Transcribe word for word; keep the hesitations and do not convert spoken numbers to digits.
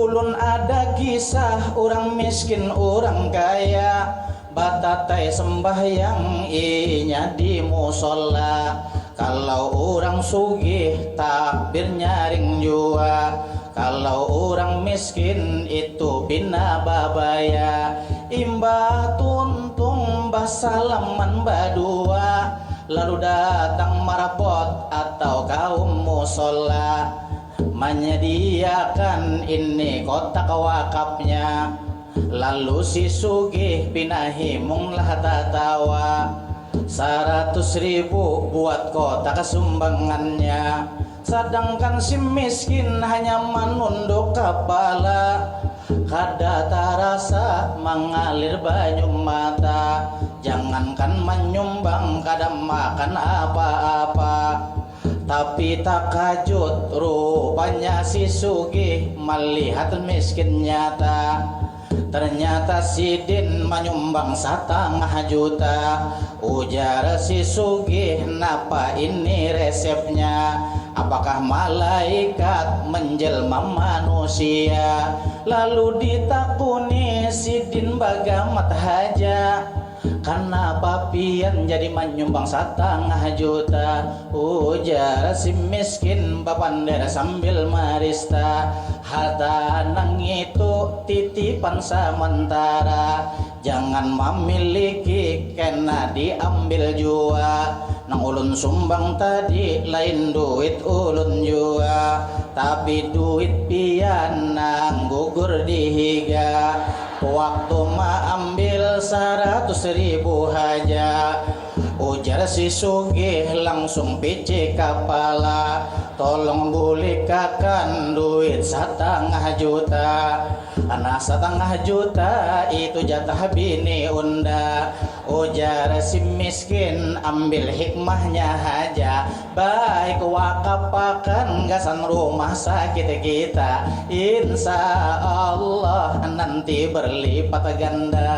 Ulun ada kisah urang miskin urang kaya, batatai sembahyang inya di musola. Kalau urang sugih takbir nyaring jua, kalau urang miskin itu pina babaya. Imbah tuntung basalaman badua, lalu datang marabot atau kaum musola. Manyadiakan ini kotak wakapnya. Lalu si sugih pina himung lah tatawa. Saratus ribu buat kotak sumbangannya. Sadangkan si miskin hanya manunduk kapala. Kada tarasa mangalir banyu mata. Jangankan manyumbang kada makan apa-apa. Tapi takajut, rupanya si sugih malihat miskin nyata. Ternyata sidin manyumbang satangah juta. Ujar si sugih, napa ini resepnya? Apakah malaikat menjelma manusia? Lalu ditakuni sidin bagamat haja. Kanapa pian jadi manyumbang satangah juta? Ujar si miskin bapander sambil marista. Harta nang itu titipan samantara, jangan mamiliki kena diambil jua. Nang ulun sumbang tadi lain duit ulun jua, tapi duit pian nang gugur di higa. Waktu maambil saratus ribu haja, ujar si sugih langsung picik kapala, tolong bulikakan duit satangah juta. Nah, satangah juta itu jatah bini unda, ujar si miskin, ambil hikmahnya haja. Baik wakapakan gasan rumah sakit kita, insya Allah nanti berlipat ganda.